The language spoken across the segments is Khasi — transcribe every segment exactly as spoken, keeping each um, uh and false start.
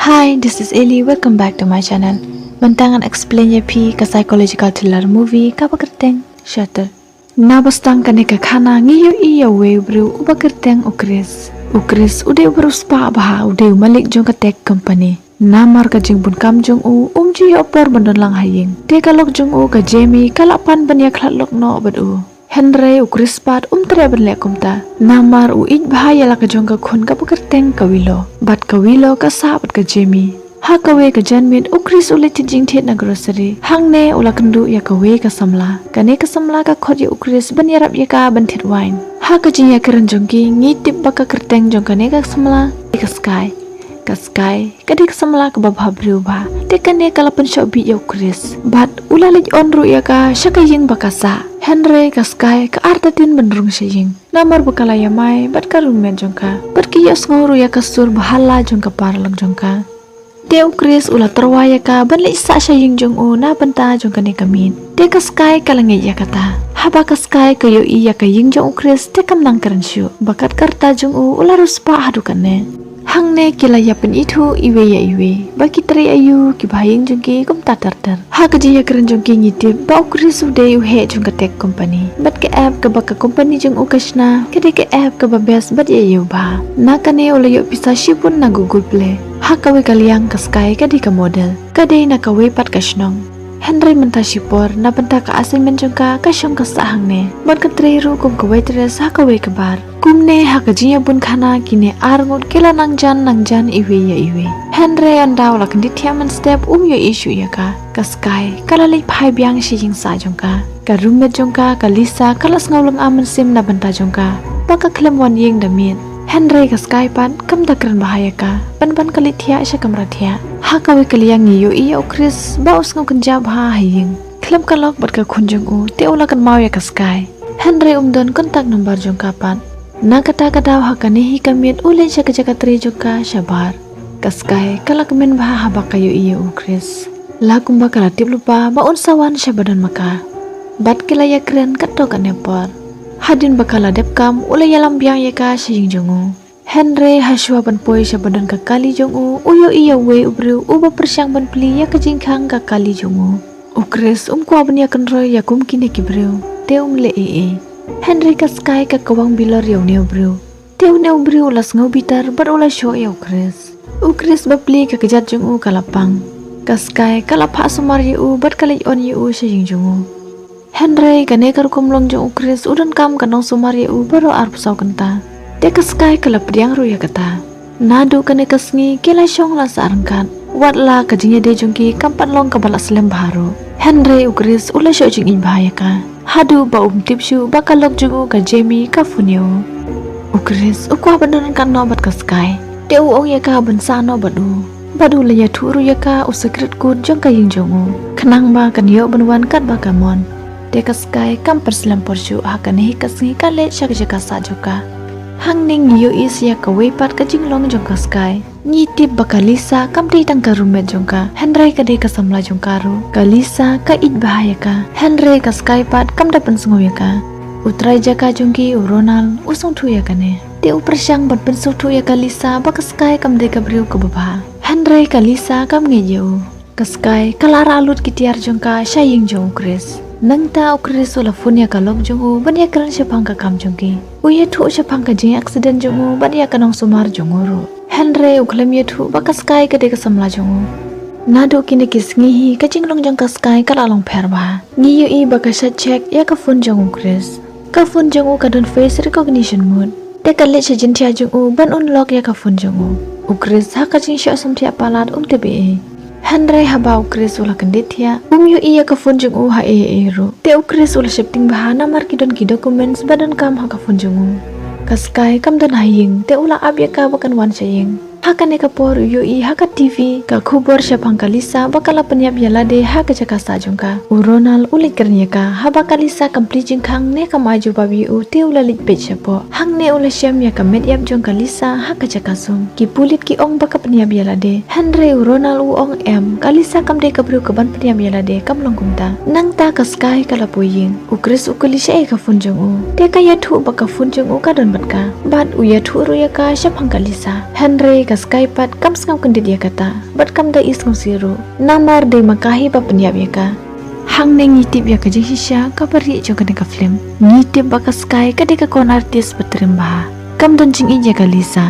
Hi, this is Ellie. Welcome back to my channel. Mynta ngan explain ïa phi ka psychological thriller movie kaba kyrteng Shutter. Na ba sdang kane ka khana ngi ïohi ïa uwei u briew uba kyrteng u Chris. U Chris u dei u briew spah bha, u dei u malik jong ka tech company. Namar ka jingbun kam jong u, um ju ïoh por ban don lang ha ïing. Te ka lok jong u ka Jamie ka la pan ban ïakhlad lok noh bad u. Hynrei u Chris pat um treh ban leh kumta. Namar u ïeit bha ïa la ka jong ka khun kaba kyrteng ka Willow. Bad ka Willow ka sah bad ka Jamie. Ha kawei ka janmiet u Chris u leit thied jingthied na grocery. Hangne u la kynduh ïa kawei ka samla. Kane ka samla ka khot ïa u Chris ban ïarap ïa ka ban thied wine. Ha ka jingïakren jong ki ngi tip ba ka kyrteng jong kane ka samla ka Sky. Ka Sky ka dei ka samla kaba bha briew bha. Te kane ka la pynshoh bih ïa u Chris. Bad u la leit on ruh ïa ka sha ka ïing ba ka sah. Hynrei ka Sky ka artatien ban rung sha ïing. Namar ba ka la ïamai bad ka roommate jong ka. Bad ki ïohsngew ruh ïa ka sur ba hala jong ka paralok jong ka. Te u Chris u la tyrwa ïa ka ban leit sah sha ïing jong u na bynta jong kane ka miet. Te ka Sky ka la ngeit ïa kata. Haba ka Sky ka ïohi ïa ka ïing jong u Chris te kam nang kren shuh. Ba kat ka rta jong u u la riewspah haduh katne. Hangne ki la ïa pynithuh iwei ïa iwei ba ki trei aïu kiba ha ïing jong ki kumta ter ter. Ha ka jingïakren jong ki ngi tip ba u Chris u dei u heh jong ka tech company. Bad ka app kaba ka company jong u ka shna ka dei ka app kaba best bad ïa ïa u bha. Na kane u la ïoh pisa shibun na Google Play. Ha kawei ka liang ka Sky ka dei ka model. Ka dei na kawei pat ka shnong. Hynrei mynta shipor na bynta ka assignment jong ka ka shong ka sah hangne. Bad ka trei ruh kum ka waitress ha kawei ka bar. Kumne ha ka jingïabun khana kine ar ngut ki la nang jan nang jan iwei ïa iwei. Hynrei ynda u la kyndit thiah mynstep um ïohi shuh ïa ka. Ka Sky ka la leit phai biang sha ïing sah jong ka. Ka roommate jong ka ka Lisa ka la sngew lynga mynsiem na bynta jong ka. Ba ka khlem wan ïing da miet. Hynrei ka Sky pat kam da kren bha ïa ka. Ban ban ka leit thiah sha kamra thiah. Ha kawei ka liang ngi ïohi ïa u Chris ba u sngew kynjah bha ha ïing. Khlem ka lok bad ka khun jong u te u la kynmaw ïa ka Sky. Hynrei um don contact number jong ka pat. Na kata ka daw ha kane hi ka miet u leit sha ka jaka trei jong ka shabar. Ka Sky ka la kmen bha haba ka ïohi ïa u Chris. La kumba ka la tip lypa ba un sa wan shaba don ma ka. Bad ki la ïakren katto katne por. Hadien ba ka la dep kam u la ïalam biang ïa ka sha ïing jong u. Hynrei hashwa ban poi shaba don ka kali jong u, u ïohi ïa uwei u briew uba pyrshang ban plie ïa ka jingkhang ka kali jong u. U Chris um kwah ban ïakynroi ïa kum kine ki briew te um leh ei ei. Hynrei ka Sky ka kawang bilor ïa une u briew. Te une u briew u la sngew bitar bad u la shoh ïa u Chris. U Chris ba plie ka kjat jong u ka la pang. Ka Sky ka la phah sumar ïa u bad ka leit on ïa u sha ïing jong u. Hynrei kane ka rukom long jong u Chris u donkam ka nongsumar ïa u baroh arphew saw kynta. Te ka Sky ka la pdiang ruh ïa kata. Naduh kane ka sngi ki la shong la sah ryngkat. Wat la ka jingïadei jong ki kam pat long kaba la slem bha ruh. Hynrei u Chris u la shoh jingïeit bha ïa ka. Haduh ba um tip shuh ba ka lok jong u ka Jamie ka phone ïa u. U Chris u kwah ban don ryngkat noh bad ka Sky. Te u ong ïa ka ban sah noh bad u. Bad u la ïathuh ruh ïa ka u secret code jong ka ïing jong u. Khnang ba kan ïoh ban wan katba ka mon. Te ka Sky kam pat slem por shuh ha kane hi ka sngi ka leit sha ka jaka sah jong ka. Hangne ngi ïohi sa ïa kawei pat ka jinglong jong ka Sky. Ngi tip ba ka Lisa kam dei tang ka roommate jong ka. Hynrei ka dei ka samla jong ka ruh. Ka Lisa ka ïeit bha ïa ka. Hynrei ka Sky pat kam da pynsngew ïa ka. U trai jaka jong ki u Ronald u sngewthuh ïa kane. Te u pyrshang ban pynsngewthuh ïa ka Lisa ba ka Sky kam dei ka briew kaba bha. Hynrei ka Lisa kam ngeit ïa u. Ka Sky ka la rah lut ki tiar jong ka sha ïing jong u Chris. Nangta u Chris u la phone ïa ka lok jong u ban ïakren shaphang ka kam jong ki. U ïathuh shaphang ka jingaccident jong u bad ïa ka nongsumar jong u ruh. Hynrei u khlem ïathuh ba ka Sky ka dei ka samla jong u. Naduh kine ki sngi hi ka jinglong jong ka Sky ka la long pher bha. Ngi ïohi ba ka shait check ïa ka phone jong u Chris. Ka phone jong u ka don face recognition mode. Te ka leit sha jingthiah jong u ban unlock ïa ka phone jong u. U Chris ha ka jingshoh samthiah palat um tip ei ei. Hynrei haba u Chris u la kyndit thiah um ïohi ïa ka phone jong u ha ei ei ruh. Te u Chris u la sheptieng bha namar ki don ki documents ba donkam ha ka phone jong u. Ka Sky kam don ha ïing te u la ap ïa ka ba kan wan sha ïing. Ha kane ka por u ïohi ha ka T V ka khubor shaphang ka Lisa ba ka la pynïap ïa lade ha ka jaka sah jong ka. U Ronald u leit kren ïa ka haba ka Lisa kam plie jingkhang ne kam ai jubab ïa u te u la leit peit shapoh. Hangne u la shem ïa ka met ïap jong ka Lisa ha ka jaka sum. Ki pulit ki ong ba ka pynïap ïa lade. Hynrei u Ronald u ong em, ka Lisa kam dei ka briew ka ban pynïap ïa lade, kam long kumta. Nangta ka Sky ka la poi ïing. U Chris u kylli shaei ka phone jong u. Te ka ïathuh ba ka phone jong u ka don bad ka. Bad u ïathuh ruh ïa ka shaphang ka Lisa. Hynrei ka Sky pat kam sngewkyndit ïa kata bad kam da i sngewsih ruh, namar dei ma ka hi ba pynïap ïa ka. Hangne ngi tip ïa ka jingshisha kaba rieh jong kane ka film. Ngi tip ba ka Sky ka dei ka con artist ba triem bha. Kam don jingïeit ïa ka Lisa.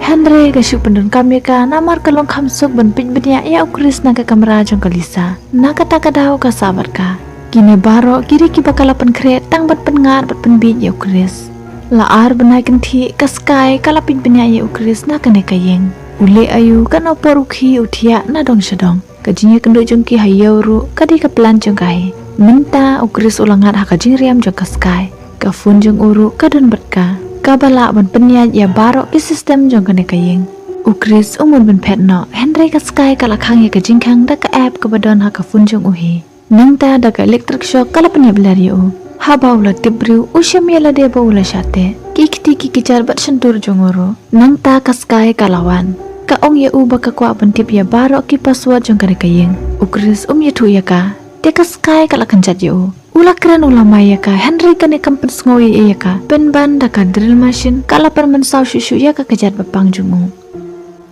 Hynrei ka shu pyndonkam ïa ka namar ka long kham suk ban peit bniah ïa u Chris na ka kamra jong ka Lisa. Na kata ka daw ka sah bad ka. Kine baroh ki dei kiba ka la pynkhreh tang ban pynngat bad pynbieit ïa u Chris. La ar bnai kynthih ka Sky ka la peit bniah ïa u Chris na kane ka ïing. U leh aïu katno por u khie u thiah na dong sha dong. Ka jingïakynduh jong ki ha ïew ruh ka dei ka plan jong ka hi. Mynta u Chris u la ngat ha ka jingriam jong ka Sky. Ka phone jong u ruh ka don bad ka, kaba lah ban pynïaid ïa baroh ki system jong kane ka ïing. U Chris u mut ban phet noh, hynrei ka Sky ka la khang ïa ka jingkhang da ka app kaba don ha ka phone jong u hi. Nangta da ka electric shock ka la pynïap ler ïa u. Haba u la tip briew u shem ïa lade ba u la shah teh. Ki kti ki kjat bad shyntur jong u ruh. Nangta ka Sky ka la wan. Ka ong ïa u ba ka kwah ban tip ïa baroh ki password jong kane ka ïing. U Chris um ïathuh ïa ka. Te ka Sky ka la kynjat ïa u. U la kren u la mai ïa ka, hynrei kane kam pynsngew ei ei ïa ka. Pynban da ka drill machine ka la pynmynsaw shuh shuh ïa ka kjat ba pang jong u.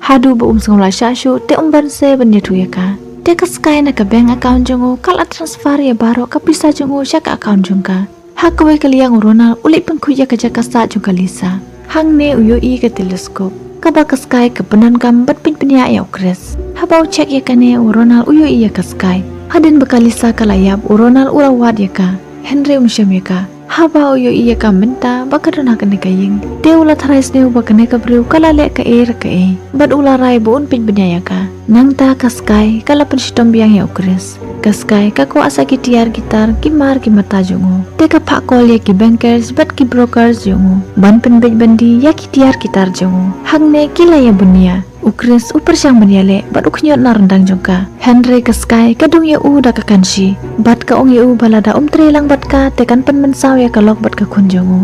Haduh ba um sngew lah shah shuh, te um banse ban ïathuh ïa ka. Te ka Sky na ka bank account jong u ka la transfer ïa baroh ka pisa jong u sha ka account jong ka. Ha kawei ka liang u Ronald u leit pynkhuid ïa ka jaka sah jong ka Lisa. Hangne u ïohi ka telescope kaba ka Sky ka pyndonkam ban peit bniah ïa u Chris. Haba u check ïa kane u Ronald u ïohi ïa ka Sky. Hadien ba ka Lisa ka la ïap u Ronald u la wad ïa ka. Hynrei um shem ïa ka. Haba u ïohi ïa ka mynta ba ka don ha kane ka ïing. Te u la tharai sniew ba kane ka briew ka la leh kaei re kaei. Bad u la rai ba un peit bniah ïa ka. Nangta ka Sky ka la pynshitom biang ïa u Chris. Ka Sky ka kwah sa ki tiar ki tar ki mar ki mata jong u. Te ka phah call ïa ki bankers bad ki brokers jong u ban pynbeit byndi ïa ki tiar ki tar jong u. Hangne ki la ïa bun ïa. U Chris u pyrshang ban ïaleh bad u khñiot na ryndang jong ka. Hynrei ka Sky ka dung ïa u da ka kanshi bad ka ong ïa u ba lada um trei lang bad ka te kan pynmynsaw ïa ka lok bad ka khun jong u.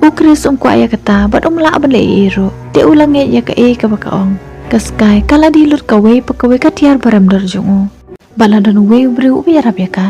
U Chris um kwah ïa kata bad um lah ban leh ei ei ruh. Te u la ngeit ïa kaei kaba ka ong. Ka Sky ka la die lut kawei pa kawei ka tiar ba rem dor jong u. Bad la don uwei u briew uba ïarap ïa ka.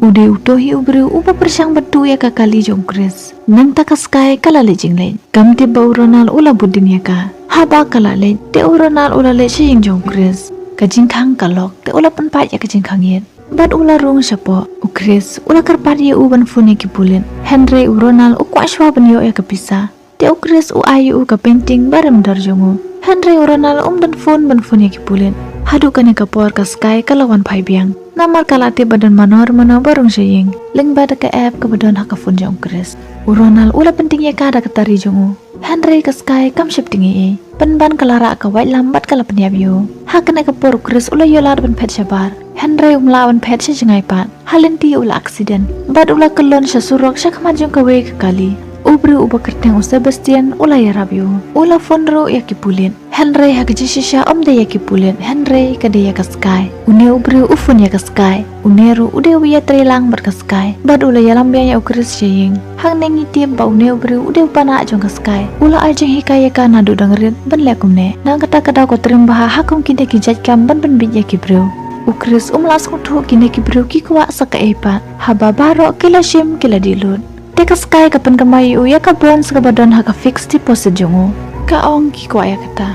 U dei uto hi u briew uba pyrshang ban tuh ïa ka kali jong u Chris. Nangta ka Sky ka la leit jingleit. Kam tip ba u Ronald u la bud dien ïa ka. Haba ka la leit te u Ronald u la leit sha ïing jong u Chris. Ka jingkhang ka lok te u la pynpait ïa ka jingkhang ïit. Bad u la rung shapoh u Chris u la kyrpad ïa u ban phone ïa ki pulit. Hynrei u Ronald u kwah shuwa ban ïoh ïa ka pisa. Te u Chris u ai ïa u ka painting ba rem dor jong u. Hynrei u Ronald um don phone ban phone ïa ki pulit. Haduh kane ka por ka Sky ka la wan phai biang. Namar ka la tip ba don mano re mano ba rung sha ïing. Lyngba da ka app kaba don ha ka phone jong u Chris. U Ronald u la pyntieng ïa ka da ka tari jong u. Hynrei ka Sky kam sheptieng ei ei. Pynban ka la rah ka waitlam bad ka la pynïap ïa u. Ha kane ka por u Chris u la ïoh lad ban phet shabar. Hynrei um lah ban phet sha jngai pat. Ha lynti u la accident bad u la kyllon sha surok sha khmat jong kawei ka kali. U briew uba kyrteng u Sebastian u la ïarap ïa u. U la phone ruh ïa ki pulit. Hynrei ha ka jingshisha ym dei ïa ki pulit, hynrei ka dei ïa ka Sky. Une u briew u phone ïa ka Sky. Une ruh u dei uba ïatrei lang bad ka Sky. Bad u la ïalam biang ïa u Chris sha ïing. Hangne ngi tip ba une u briew u dei u panah jong ka Sky. U la ai jinghikai ïa ka naduh dang rit ban leh kumne. Na kata ka daw ka triem bha ha kum kine ki jait kam ban pynbieit ïa ki briew. U Chris um lah sngewthuh kine ki briew ki kwah sa kaei pat. Haba baroh ki la shim ki la die lut. Te ka Sky ka pynkynmaw ïa u ïa ka bonds kaba don ha ka fixed deposit jong u. Ka ong ki kwah ïa kata.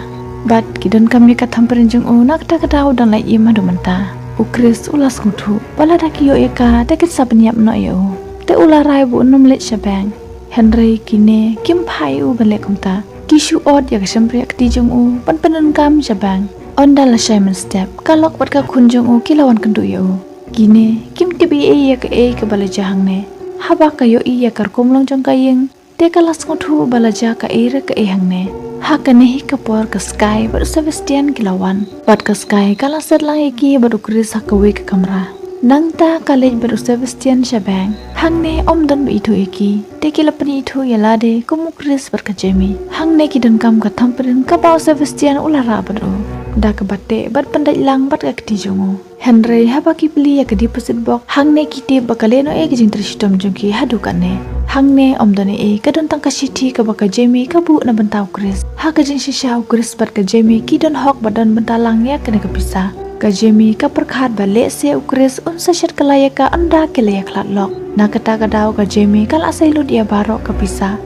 Bad ki donkam ïa ka thumbprint jong u na kata ka daw dang lait im haduh mynta. U Chris u la sngewthuh ba lada ki ïoh ïa ka te kin sa pynïap noh ïa u. Te u la rai ba un ym leit sha bank. Hynrei kine kim phah ïa u ban leh kumta. Ki shu ot ïa ka shympriah kti jong u ban pyndonkam sha bank. Ynda la shai mynstep ka lok bad ka khun jong u ki la wan kynduh ïa u. Kine kim tip ei ei ïa kaei kaba la jia hangne. Haba ka ïohi ïa ka rukom long jong ka ïing te ka la sngewthuh ba la jia kaei re kaei hangne. Ha kane hi ka por ka Sky bad u Sebastian ki la wan. Bad ka Sky ka la set lang ïa ki bad u Chris ha kawei ka kamra. Nangta ka leit bad u Sebastian sha bank. Hangne ym don ba ithuh ïa ki. Te ki la pynithuh ïa lade kum u Chris bad ka Jamie. Hangne ki donkam ka thumbprint kaba u Sebastian u la rah bad u. Da kaba teh bad pyndait lang bad ka kti jong u. Hynrei haba ki plie ïa ka deposit box, hangne ki tip ba ka leh noh ei ka jingtrei shitom jong ki haduh katne. Hangne ym don ei ei, ka don tang ka shithi kaba ka Jamie ka buh na bynta u Chris. Ha ka jingshisha u Chris bad ka Jamie ki don hok ba don bynta lang ïa kane ka pisa. Ka Jamie ka pyrkhat ba lehse u Chris un sa shet kylla ïa ka ynda ki la ïakhlad lok. Na kata ka daw ka Jamie ka la sei lut ïa baroh ka pisa.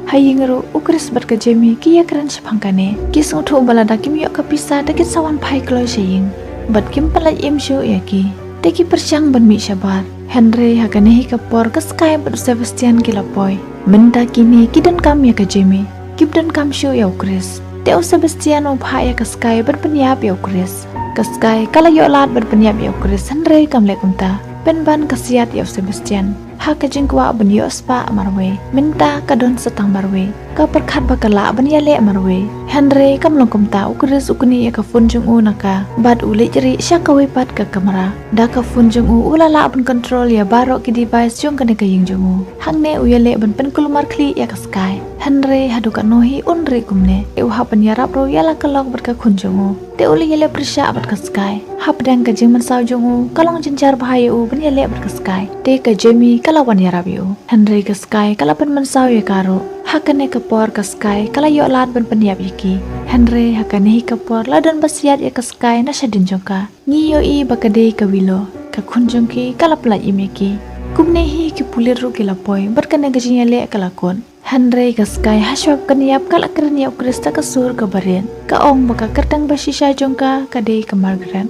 Ha ïing ruh u Chris bad ka Jamie ki ïakren shaphang kane. Ki sngewthuh ba lada kim ïoh ka pisa te kin sa wan phai kloi sha ïing bad kim pynlait im shuh ïa ki. Te ki pyrshang ban mih shabar. Hynrei ha kane hi ka por ka Sky bad u Sebastian ki la poi. Mynta kine ki donkam ïa ka Jamie, kim donkam shuh ïa u Chris. Te u Sebastian u phah ïa ka Sky ban pynïap ïa u Chris. Ka Sky ka la ïoh lad ban pynïap ïa u Chris, hynrei kam leh kumta. Pynban ka siat ïa u Sebastian. Ha ka jingkwah ban ïoh spah marwei, mynta ka don sa tang marwei. Ka pyrkhat ba ka lah ban ïaleh marwei. Hynrei kam long kumta, u Chris u knieh ïa ka phone jong u na ka bad u leit rieh sha kawei pat ka kamra. Da ka phone jong u u la lah ban control ïa baroh ki device jong kane ka ïing jong u. Hangne u ïaleh ban pynkulmar khlieh ïa ka Sky. Hynrei haduh katno hi un rieh kumne. Te u hap ban ïarap ruh ïa la ka lok bad ka khun jong u. Te u la ïaleh pyrshah bad ka Sky. Hapdeng ka jingmynsaw jong u ka long jynjar bha ïa u ban ïaleh bad ka Sky. Te ka Jamie ka la wan ïarap ïa u. Hynrei ka Sky ka la pynmynsaw ïa ka ruh. Ha kane ka por ka Sky ka la ïoh lad ban pynïap ïa ki. Hynrei ha kane hi ka por la don ba siat ïa ka Sky na shadien jong ka. Ngi ïohi ba ka dei ka Willow, ka khun jong ki ka la pynlait im ïa ki. Kumne hi ki pulit ruh ki la poi bad kane ka jingïaleh ka la kut. Hynrei ka Sky ha shuwa ban ïap ka la kren ïa u Chris da ka sur kaba rit. Ka ong ba ka kyrteng ba shisha jong ka ka dei ka Margaret.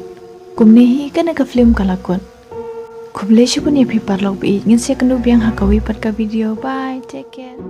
Kumne hi kane ka film ka la kut. Khublei shibun ïa phi paralok ba ïeit, ngin sa ïakynduh biang ha kawei pat ka video. Bye, take care.